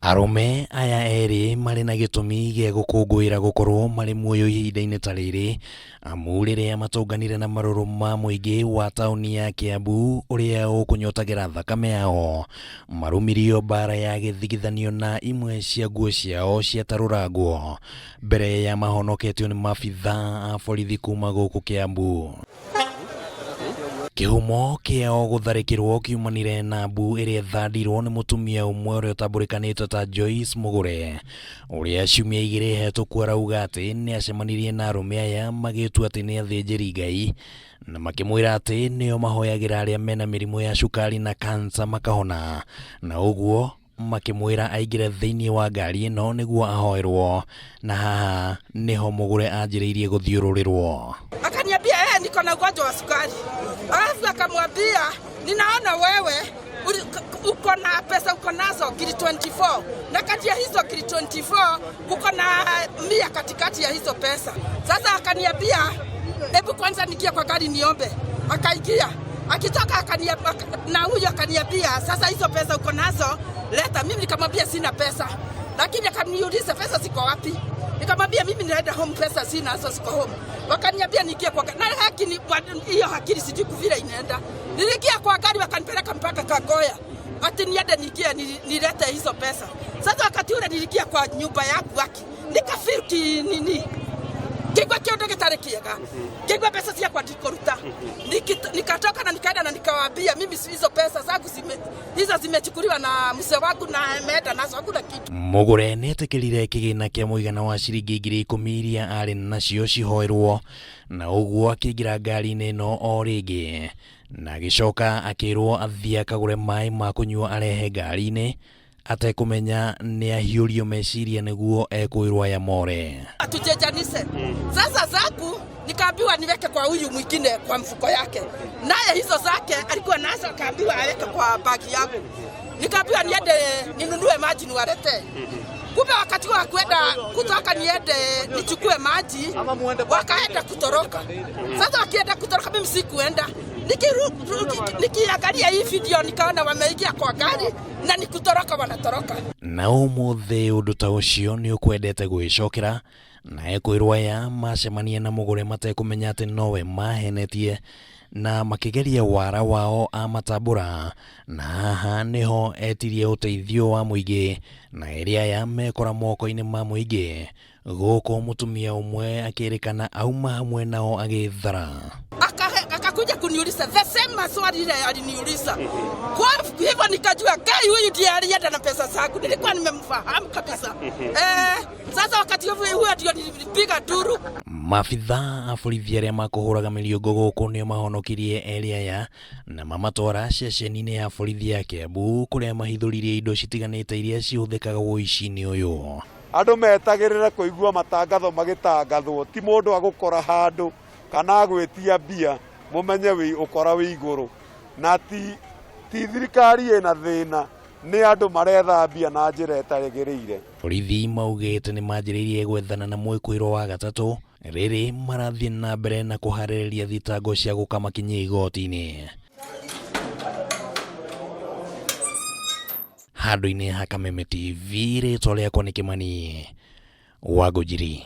Arũme aya erĩ marĩ na gĩtũmi gĩa gũkũngũĩra gũkorwo marĩ muoyo ihinda-inĩ ta rĩrĩ, amu rĩrĩa matũnganire na marũrũ ma mũingĩ wa taũni ya Kiambu ũrĩa ũkũnyotagĩra thakame yao, marumirio mbara ya gĩthigithanio na imwe cia nguo ciao ciatarũrangwo mbere ya mahonoketio nĩ maabitha a borithi kuma gũkũ Kiambu. Kĩhumo kĩao gũtharĩkĩrwo kiumanire na mbu ĩrĩa ĩthandirwo nĩ mũtumia ũmwe ũrĩa ũtambũrĩkanĩte ta Joyce Mũgũre, ũrĩa ciumia igĩrĩ hetũku arauga atĩ nĩ acemanirie na arũme aya magĩtua atĩ nĩ athĩnjĩri Ngai na makĩmwĩra atĩ nĩo mahoyagĩra arĩa mena mĩrimũ ya cukari na kansa makahona, na ũguo makĩmwĩra aingĩre thĩinĩ wa ngari ĩno nĩguo ahoerwo, na haha nĩho Mũgũre anjĩrĩirie gũthiũrũrĩrwo. Akaniambia yeye niko na ugonjwa wa sukari, alafu akamwambia ninaona wewe uko na pesa uko nazo ngiri 24 na kati ya hizo ngiri 24 uko na 100 katikati ya hizo pesa. Sasa akaniambia hebu kwanza niingie kwa gari niombe. Akaingia, akitoka na huyo akaniambia sasa hizo pesa uko nazo leta. Mimi nikamwambia sina pesa, lakini akaniuliza pesa ziko wapi? Nikamwambia mimi naenda home, pesa sina, hizo ziko home. Wakaniambia niingie kwa gari. Na haki ni hiyo akili sijui vile inaenda. Niliingia kwa gari wakanipeleka mpaka Kagoya. Ati niende niingie nilete hizo pesa. Sasa wakati ule niliingia kwa nyumba yangu haki. Nikafeel ki nini? Kigwa kiondo gitari kiega. Kigwa pesa ciakwa ndikuruta. Nikatoka na nikaenda na nikawaambia mimi hizo pesa zangu hizo zimechukuliwa na mzee wangu na ameenda nazo, hakuna kitu. Mũgũre nĩetĩkĩrire kĩgĩna kĩa mũigana wa ciringi 10,000 iria arĩ nacio cihoerwo, na ũguo akĩingĩra ngari-inĩ ĩno o rĩngĩ, na agĩcoka akĩrwo athiĩ akagũre maĩ ma kũnyua arehe ngari-inĩ, atekũmenya nĩ ahiũrio meciria nĩguo ekwĩrwo aya more. Atujenjanise. Sasa zangu nikaambiwa niweke kwa huyu mwingine kwa mfuko yake, naye hizo zake alikuwa nazo akaambiwa aweke kwa bagi yangu. Nikaambiwa niende ninunue maji niwaletee. Kumbe wakati wa kwenda kutoka niende nichukue maji, wakaenda kutoroka. Sasa wakienda kutoroka, mimi sikuenda. Nikiangalia hii video nikaona wameingia kwa gari na ni kutoroka wanatoroka. Na ũmũthĩ ũndũ ta ũcio nĩ ũkwendete gwĩcokera, na ekwĩrwo aya macemania na mũgũre matekũmenya atĩ nowe mahenetie na makĩgeria wara wao amatambũra, na haha nĩho etirie ũteithio wa mũingĩ, na erĩ aya mekora moko-inĩ ma mũingĩ. Gũkũ mũtumia ũmwe akĩrĩkana auma hamwe nao agĩthara. Akakuja kuniuliza the same maswali ile aliniuliza. Kwa hivyo nikajua Ngai huyu ndiye alienda na pesa zangu. Nilikuwa nimemfahamu kabisa. Sasa wakati huo huyo ndio nilipiga nduru. Maabitha a borithi arĩa makũhũraga mĩriũngũ gũkũ nĩo mahonokirie erĩ aya na mamatwara ceceni-inĩ ya borithi ya Kiambu kũrĩa mahithũririe indo citiganĩte iria cihũthĩkaga ũici-inĩ ũyũ. Andũ metagĩrĩre kũigua matangatho magĩtangathwo, ti mũndũ agũkora handũ kana agwĩtia mbia mũmenye wĩ ũkora wĩ igũrũ, na ti thirikari ĩna thĩna, nĩ andũ maretha mbia na njĩra ĩtagĩrĩire. Borithi maugĩte nĩ manjĩrĩirie gwethana na mwĩkũĩrwo wa gatatũ rĩrĩ marathiĩ na mbere na kũharĩrĩria thitango cia gũkamakinyia igoti-inĩ. Handũ-inĩ ha Kameme TV, rĩtwa rĩakwa nĩ Kĩmani wa Ngũnjiri.